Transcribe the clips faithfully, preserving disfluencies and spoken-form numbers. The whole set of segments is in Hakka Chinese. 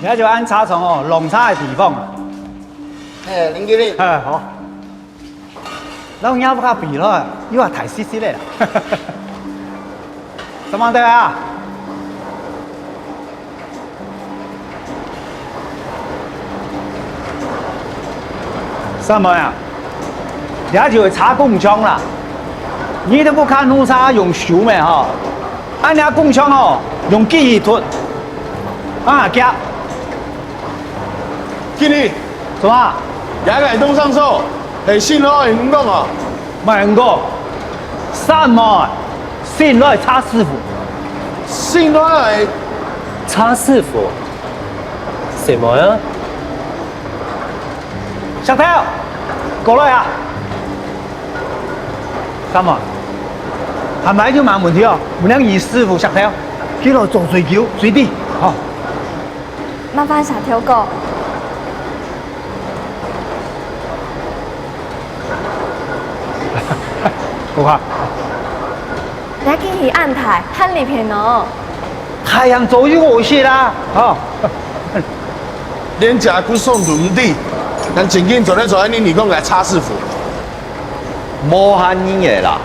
這就恁車場哦，弄車个地方啊。嘿，林經理。哎，好。然後人家比了，又要太細細个啦。怎麼的啊？ 三妹啊，這就係車工場啦。你都毋看路上用手咩吼？恁樣工場吼，用機器拖。啊，行。經理，做麼？這个東上手，係新來个員工哦。毋係員工，三妹，新來个車師傅。新來个車師傅？ 細妹啊？石頭，過來啊！三妹，還買就無問題哦，𠊎兩个師傅石頭，佢來做水球、水滴，吼。麻煩石頭哥。過來。 這機器恁大，還利便哦。大人做又好勢啦，吼。連這个送都毋知，但正經做得做恁樣，你講个車師傅，無閒人个啦。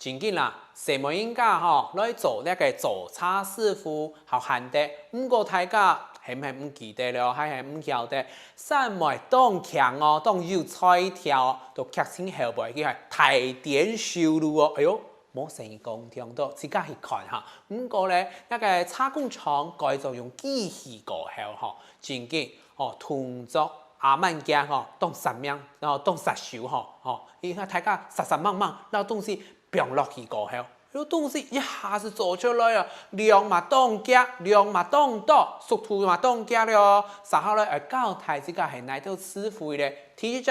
正經啦，細妹人家吼，來做這个做車師傅，好閒得。毋過大家係毋係毋記得了，還係毋曉得？ 三妹當慶哦，當有才調，都劇情後背佢還大展手路哦。哎喲，無細義講聽到，自家去看哈。毋過咧，該个車工場改做用機器過後吼，正經哦，動作啊慢鏡吼，當煞猛，然後當殺手吼，吼，你看大家煞煞猛猛，拿東西放落去過後， 有東西一下子做出來啊，量嘛當遽，量嘛當多，速度嘛當遽了哦。接下來愛教大自家係哪兜詞彙咧？第一隻，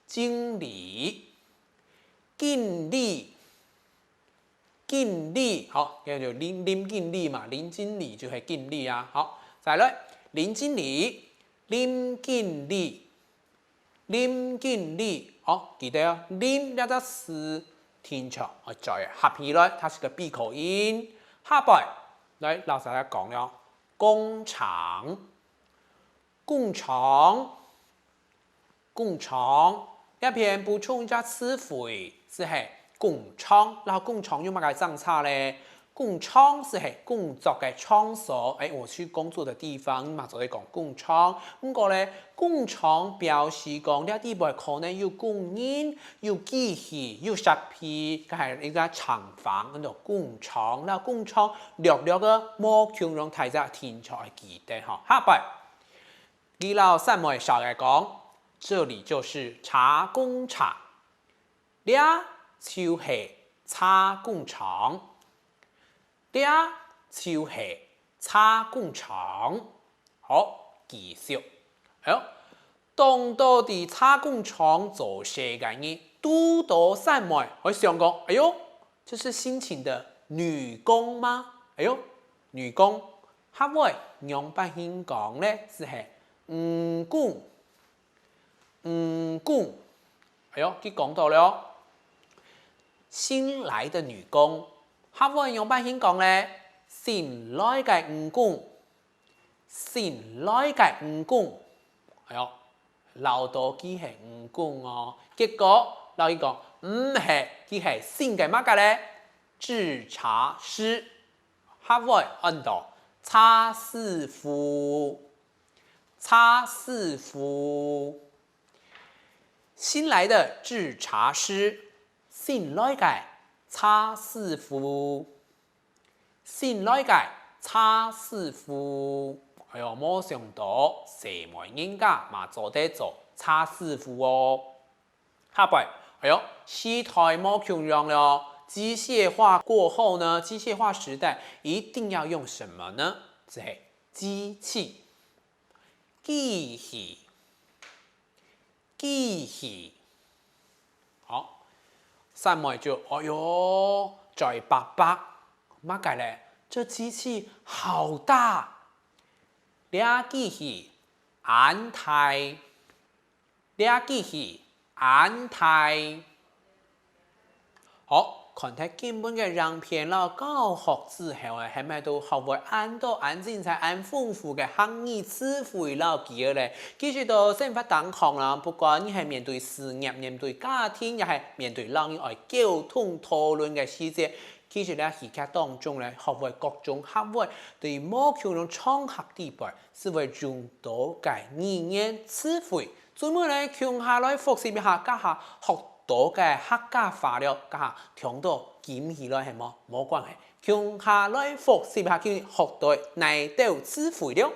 經理，經理，經理，好，該就林林經理嘛，林經理就係經理啊。好，再來，林經理，林經理。 林經理，好，記得哦，林這隻詞定著愛嘴合起來，它是個閉口音。下背，來，老師來講了，工廠，工廠，工廠，這片補充一隻詞彙，就係工廠，然後工廠有麼个相差咧？ 工場就係工作个場所，欸，我去工作的地方，嘛做得講工場。毋過咧，工場表示講這地方可能有工人、有機器、有設備，該係一個廠房，安到工場。該工場略略个無共樣大家定著愛記得吼。下背，佢摎三妹笑个講：「這裡就是車工廠。」 這就係車工場。這就係車工場。好，繼續。哎喲，當多在車工場做事个人，堵著三妹，會想講：「哎喲，這是新請的女工嗎？」哎喲，女工，客話仰般形講咧？就係女工。 女工，哎喲，佢講到了哦，新來的女工，客話仰般形講咧？新來个女工，新來个女工，哎喲，恅著佢係女工哦，結果摎佢講，毋係，佢係新个麼个咧？製茶師，客話安到茶師傅。 茶師傅。新來的製茶師，新來个茶師傅。新來个茶師傅。哎喲，無想著細妹人家嘛做得做茶師傅哦。 下背，哎喲，時代無共樣了哦。機械化過後呢，機械化時代一定要用什麼呢？就係機器。機器，機器。好，三妹就，哎喲，嘴擘擘，麼个咧？這機器好大！這機器恁大！ 這機器恁大。好，看忒今晡个影片摎教學之後，係毋係都學會恁多、恁精彩、恁豐富个客語詞彙摎句仔咧？其實到生活當中啦，不管你係面對事業、面對家庭，也係面對老人愛溝通討論个時節，其實咧戲劇當中咧學會各種客話，對於無共樣場合底背，就會用到个語言詞彙。最尾咧，共下來複習一下，這下學到个客家話了，這下聽到緊起來係無？無關係，共下來複習一下，今日學到哪兜詞彙了。